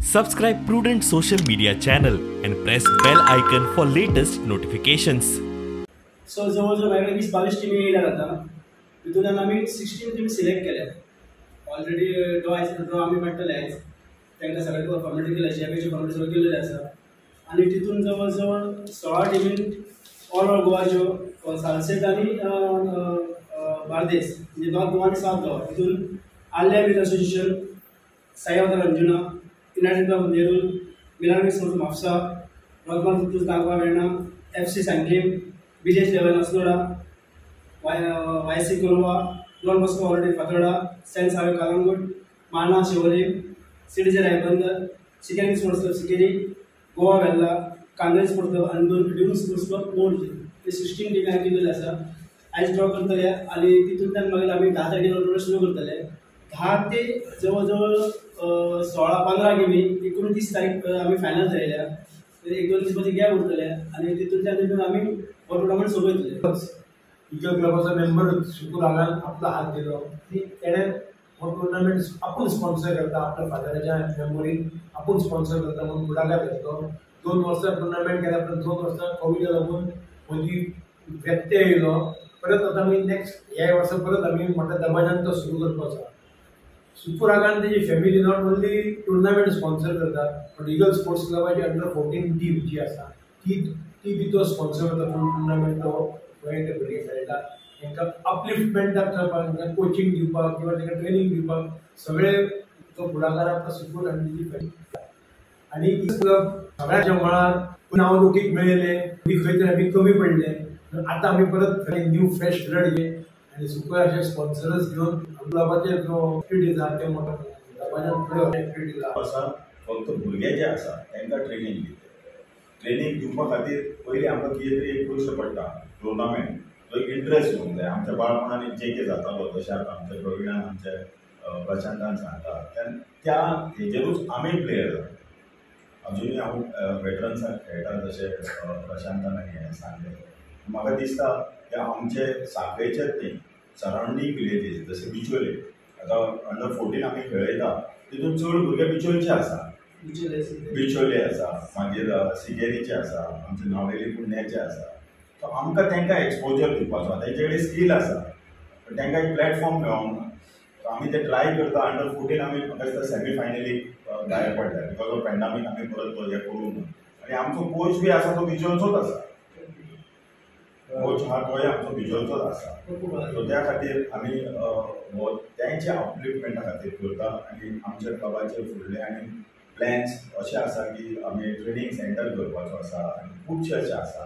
Subscribe Prudent Social Media channel and press bell icon for latest notifications. So जवळ जवळ माझ्याकडे 20-22 टिमी येयल्यात आतां. तितूंतल्यान आमी 16 टिमी सिलेक्ट केल्यात. ऑलरेडी ड्रॉ आयज ड्रॉ आमी काडटले आयज. तांकां सगळे फॉर्मेलिटी केल्या, जीएफएचे फॉर्मेलिटी सगळ्यो केल्ले आसा. आनी तितून जवळ जवळ 16 टिमीन ऑल ओवर गोवाच्यो, सालसेट आनी बार्देस, म्हणजे नॉर्थ गोवा आनी सावथ गोवा, तितून early village association, Sai Avatar Anjuna, United club Nerul, Milan sports Mapusa, Rockmar Nagwa Verna, FC Sanquelim, BJS 11 Assonora, YC Colva, Don Bosco already Fatorda, Saint Savio Calangute, Mana Siolim, CDJ Ribandar, Sikeri sports club Sikeri, Goa Velha, Candolim sports club Andul, Dune sports club Morjim. हे 16 टिमी हांवें केल्ले आसा. आयज draw करतले आनी तितूंतल्यान मागीर आमी 10 तारखेर टुर्नामेंट सुरू करतले. 10 ते जवळ जवळ 16-15 गेमी 29 तारीख आमी फायनल थरयल्या. 1-2 दीस मदीं गॅप उरतले आनी तितूंतल्यान तितून आमी हो टुर्नामेंट सोंपयतले. इगल क्लबाचो मेंबर सुकूर हांगान आपलो हात दिलो आनी तेणें हो टुर्नामेंट आपूण स्पॉन्सर करता, आपल्या फादराच्या मेमोरीन आपूण स्पॉन्सर करता म्हणून फुडाकार घेतलो. 2 वर्सां टुर्नामेंट केल्या, पण 2 वर्सां कोविडा लागून मदीं व्यत्यय येयलो. परत आतां आमी नेक्स्ट ह्या वर्सा परत आमी मोठ्या दबाज्यान तो सुरू करपाचो. सुकूर हांगान तेजी family not only tournament sponsor करता, पण इगल स्पोर्ट्स क्लबाची अंडर 14 टीम जी आसा ती बी तो स्पॉन्सर करता. फूल टुर्नामेंट तो खंय ते भुरगे खेळटा, तांकां अपलिफ्टमेंटाक करपाक, तांकां कोचिंग दिवपाक किंवा तांकां ट्रेनींग दिवपाक सगळे तो फुडाकार आपलो सुकूर आनी तेजी फॅमिली. आनी क्लब सगळ्याच्या मळार नांव लोकीक मेळिल्लें, खंय तरी आमी कमी पडले. आतां आमी परत न्यू फ्रेश ब्लड घे आनी सुकूर अशे स्पॉन्सर्स घेवन क्लबाचे जो एक्टिविटीज आहा ते मोठ्या दबाज्यान फुडें एक्टिविटीज आसा. फक्त भुरगे जे आसा तांकां ट्रेनींग दिता. ट्रेनींग दिवपा खातीर पयलीं आमकां कितें तरी एक करचें पडटा, टुर्नामेंट तो एक इंट्रस्ट घेवंक जाय. आमच्या बाळपणान जे कितें जातालो तशें आतां आमच्या प्रवीणान, आमच्या प्रशांतान सांगता, त्या हेजेरूच आमी प्लेयर जाता. अजुनूय हांव वेटरन्साक खेळटा जशें प्रशांतान आनी हें सांगलें. म्हाका दिसता की आमचे सांखळेचेच न्ही, सरावंडींग विलेजीस जशें बिचोले, आतां अंडर 14 आमी खेळयता, तितून चड भुरगे बिचोलचे आसा, बिचोले आसा, मागीर सिकेरीचे आसा, आमचे नावेली पुण्याचे आसा. सो आमकां तांकां एक्सपोजर दिवपाचो, तेंचे कडेन स्कील आसा पण तांकां एक प्लॅटफॉर्म मेळोंक ना. सो आमी ते ट्राय करता. अंडर 14 आमी म्हाका दिसता सेमी फायनलीक भायर पडल्या because of pandemic आमी परत हें करूंक ना. आनी आमचो कोच बी आसा तो बिचोलचोच आसा, कोच हा तोय आमचो बिचोलचोच आसा. सो त्या खातीर आमी हो तेंच्या अपलिफ्टमेंटा खातीर करता. आनी आमच्या क्लबाचे फुडले आनी प्लॅन्स अशे आसा की आमी ट्रेनींग सेंटर करपाचो आसा आनी खुबशे अशे आसा.